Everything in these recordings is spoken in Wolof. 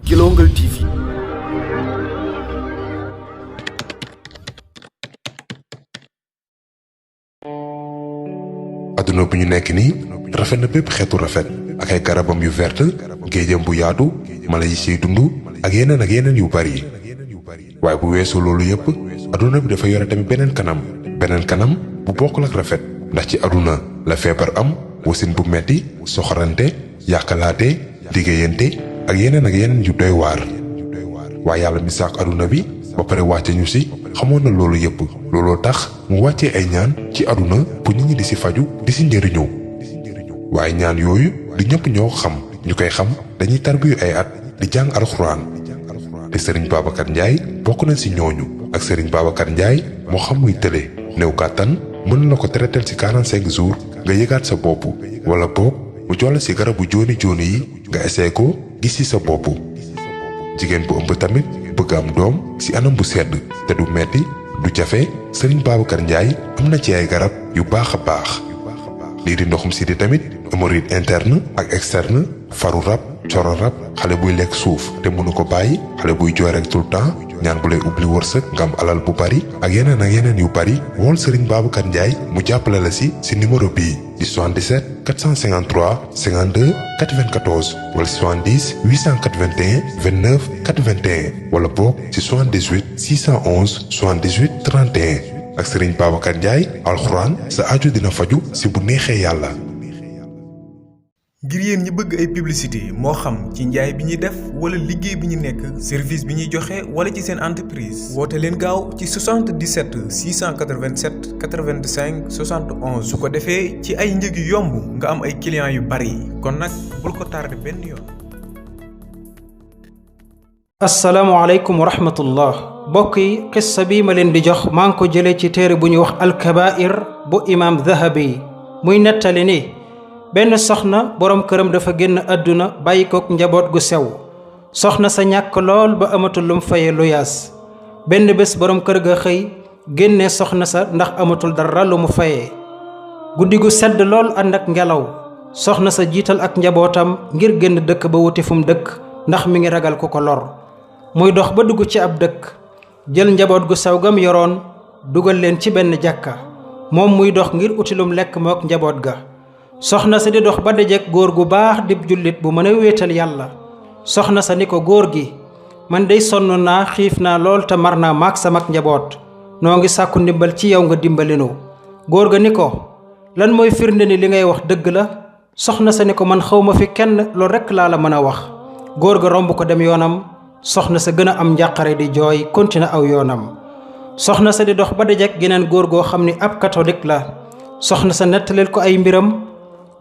Guelongal TV. aduna bu ñu nekk nii rafet na bépp xeetu rafet ak ay garabam yu verte géejam bu yaatu mala yi siy dund ak yeneen yu bari waaye bu weesoo loolu yépp aduna bi dafa yore tamit beneen kanam bu bokkul ak rafet ndax ci aduna la feebar am wasin bu metti soxorante yàqalaate liggéeyante ak yeneen yu doy waar waaye yàlla mi sàkk aduna bi ba pare wàcce ñu si xamoon na loolu yépp looloo tax mu wàccee ay ñaan ci aduna pour nit ñi di si faju di si njëriñoo waaye ñaan yooyu du ñëpp ñoo xam ñu koy xam dañuy tarbiyu ay at di jàng alxuraan te Serigne Babacar Ndiaye bokk nañ si ñooñu ak Serigne Babacar Ndiaye moo xam muy tële néew kàttan mën na la ko traiter ci 45 jours nga yëgaat sa bopp wala boog mu jolla si garabu jooni yi nga essayé ko gis ci sa bopp jigéen bu ëmb tamit bëgg am doom ci anam bu sedd te du metti du jafe Serigne Babacar Ndiaye am na ci ay garab yu baax a baax lii di ndoxum siti tamit hémorroïde interne ak externe faru rab coro rab xale buy lekk suuf te mënu ko bàyyi xale buy jooy rek tout le temps ñaan bu lay ubbi wërsëg nga am alal bu bari ak yeneen yu bari wool Serigne Babacar Ndiaye mu jàppale la si numéro bii di 77 453 52 94 wala 70 881 29 81 wala boog ci 78 611 78 31 ak Serigne Babacar Ndiaye alxuraan sa aju dina faju si bu neexee yàlla. ngir yéen ñi bëgg ay publicité moo xam ci njaay bi ñuy def wala liggéey bi ñu nekk service bi ñuy joxe wala ci seen entreprise woote leen gaaw ci 77 687 85 71 su ko defee ci ay njëg yu yomb nga am ay clients yu bari kon nag bul ko tardé benn yoon. asalaamaaleykum wa rahmatullah mbokk yi xissa bi ma leen di jox maa ngi ko jëlee ci téere bu ñuy wax alkabair bu imaam Dahabi muy nettali ni benn soxna boroom këram dafa génn àdduna bàyyi kook njaboot gu sew soxna sa ñàkk lool ba amatul lum faye luyaas benn bés boroom kër ga xëy génne soxna sa ndax amatul dara lu mu fayee guddi gu sedd lool ànd ak ngelaw soxna sa jiital ak njabootam ngir génn dëkk ba wuti fu mu dëkk ndax mi ngi ragal ku ko lor muy dox ba dugg ci ab dëkk jël njaboot gu sew gam yoroon dugal leen ci benn jàkka moom muy dox ngir uti lum lekk mook njaboot ga soxna sa di dox ba dajeek góor gu baax dib jullit bu mën a wéetal yàlla soxna sa ni ko góor gi man dey sonn naa xiif naa lool te mar naa maak samak njaboot noo ngi sàkku ndimbal ci yow nga dimbalinu góor ga ni ko lan mooy firnde ni li ngay wax dëgg la soxna sa ni ko man xawma fi kenn loolu rekk laa la mën a wax góor ga romb ko dem yoonam soxna sa gën a am njàqare di jooy continue aw yoonam soxna sa di dox ba dajeek geneen góor goo xam ni ab catholique la soxna sa nettaleel ko ay mbiram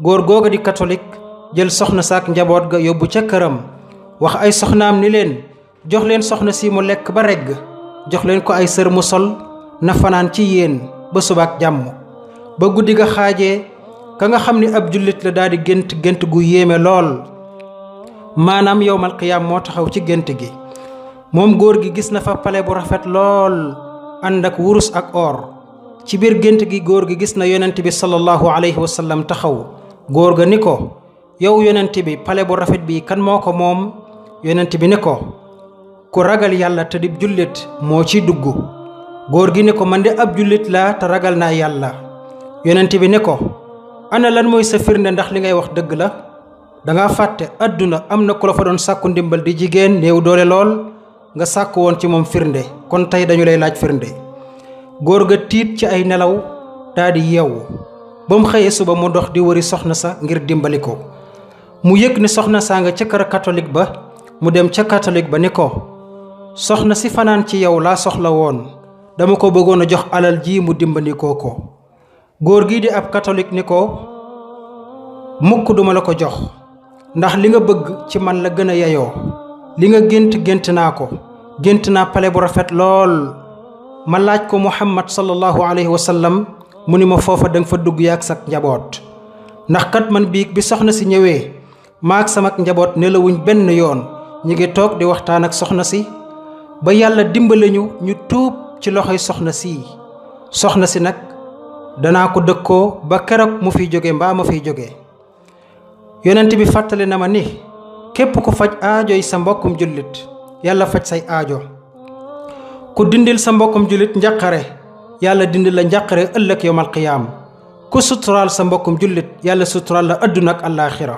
góor googa di catholique jël soxna saak njaboot ga yóbbu ca këram wax ay soxnaam ni leen jox leen soxna si mu lekk ba regg jox leen ko ay sër mu sol na fanaan ci yéen ba subaak jàmm ba guddi ga xaajee ka nga xam ni ab jullit la daal di gént gu yéeme lool maanaam yowmal qiyaam moo taxaw ci gént gi moom góor gi gis na fa pale bu rafet lool ànd ak wurus ak or ci biir gént gi góor gi gis na yonent bi sallallahu alayhi wa sallam taxaw góor ga ni ko yow yonent bi pale bu rafet bi kan moo ko moom yonent bi ni ko ku ragal yàlla te di jullit moo ciy dugg góor gi ni ko man de ab jullit laa te ragal naa yàlla yonent bi ni ko ana lan mooy sa firnde ndax li ngay wax dëgg la danga fàtte àdduna am na ku la fa doon sàkku ndimbal di jigéen néew doole lool nga sàkku woon ci moom firnde kon tey dañu lay laaj firnde góor ga tiit ci ay nelaw daldi yeewu ba mu xëyee suba mu dox di wëri soxna sa ngir dimbali ko mu yëg ni soxna saa nga ca kër catholique ba mu dem ca catholique ba ni ko soxna si fanaan ci yow laa soxla woon dama ko bëggoon a jox alal ji mu dimbandikoo ko góor gi di ab catholique ni ko mukk duma la ko jox ndax li nga bëgg ci man la gën a yeyoo li nga gént naa ko gént naa pale bu rafet lool ma laaj ko Muhammad sallallahu alayhi wa sallam mu ni ma foofa danga fa dugg yaak sak njaboot ndax kat man biig bi soxna si ñëwee maak samak njaboot nelawuñ benn yoon ñi ngi toog di waxtaan ak soxna si ba yàlla dimbale ñu tuub ci loxoy soxna si nag danaa ko dëkkoo ba keroog mu fiy jóge mbaa ma fiy jóge yonent bi fàttali na ma ni képp ku faj aajoy sa mbokkum jullit yàlla faj say aajo ku dindil sa mbokkum jullit njàqare yàlla dindil la njàqare ëllëg yawmal qiyaam ku suturaal sa mbokkum jullit yàlla suturaal la adduna ak àllaaxira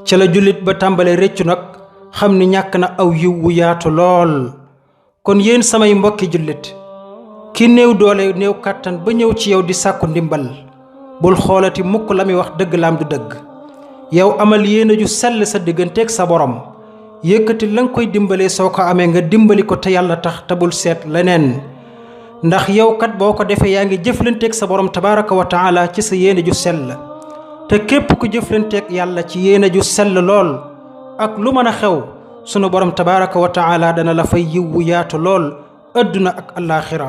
ca la jullit ba tàmbalee réccu nag xam ni ñàkk na aw yiw wu yaatu lool kon yéen samay mbokki jullit ki néew doole néew kàttan ba ñëw ci yow di sàkku ndimbal bul xoolati mukk la muy wax dëgg laam du dëgg yow amal yéene ju sell sa digganteeg sa borom yëkkati la nga koy dimbalee soo ko amee nga dimbali ko te yàlla tax te bul seet leneen ndax yow kat boo ko defee yaa ngi jëflanteeg sa borom tabaraka wa taala ci sa yéene ju sell te képp ku jëflanteeg yàlla ci yéene ju sell lool ak lu mën a xew sunu borom tabaraka wa taala dana la fay yiw wu yaatu lool adduna ak alaaxira